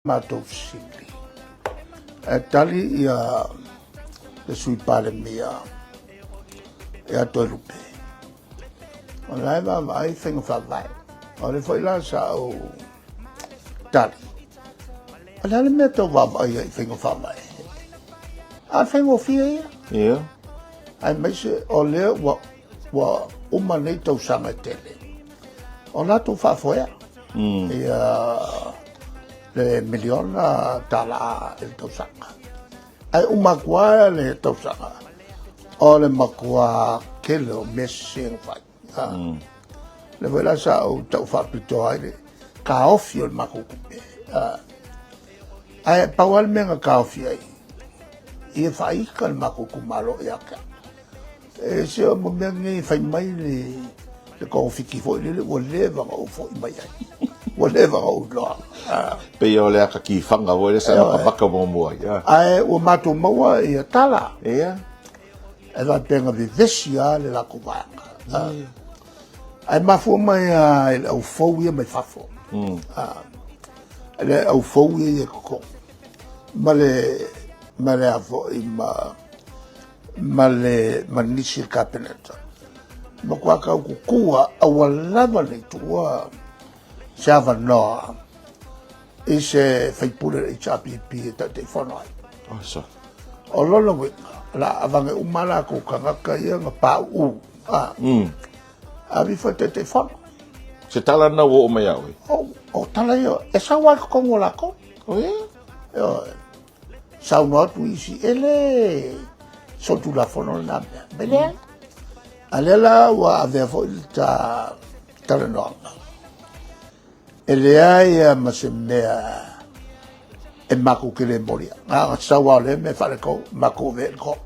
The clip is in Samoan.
Matou fesili, ae tali ia le Sui Palemia ia Toelupe, o la e vaavaai faiga faavae. O lea foi la sa ou tali, o le a le mea e tau vaavaai ai i faiga faavae? A o le faigofie ia. Ia. Aemaise o lea ua uma nei tausaga e tele o latou faafoea ia le miliona tala i le tausaga. Ae uma atu lava le tausaga, o le matua tele o mea sese na fai. Mm. Lea foi la sa ou tau faapitoa ai le taofi o le matou tupe. Ae pau lava le mea na taofi ai, ia faaita le matou itumalo ia te au. E se o mea nei e fai mai le togafiti foi lele ua leva ona ou foi mai ai. Ua leva ona ou iloa. Pei o le ata tifaga foi lea sa matamata muamua ai. Ae ua matou maua ia tala. Ia. E faapea na vevesi lava le latou vaega. Ae mafua mai lava i le au fou ia mai fafo. Le au fou ia i totonu. Ma le ma le a foi ma ma le ma nisi o le Kapeneta, matua taututu lava, aua lava ne i tuua se avanoa i se sui usufono o le HRPP e Taitaifono ai. Awesome. O lona uiga, o le a aveane uma lava latou tagata ia na pauu, a, ave ifo e Taitaifono. Se tala lena ua oo mai ia oe? O tala ia, e sau lava i totonu o latou. Oh, yeah? Ioe. Saunoa atu isi, e le solitulafono lena mea. Me leai. A lea la ua avea foi le ta talanoaga. E leai lava ma se mea e matou te le molia. Na ona sau lava o lea mea faaletonu, matou avea i le court.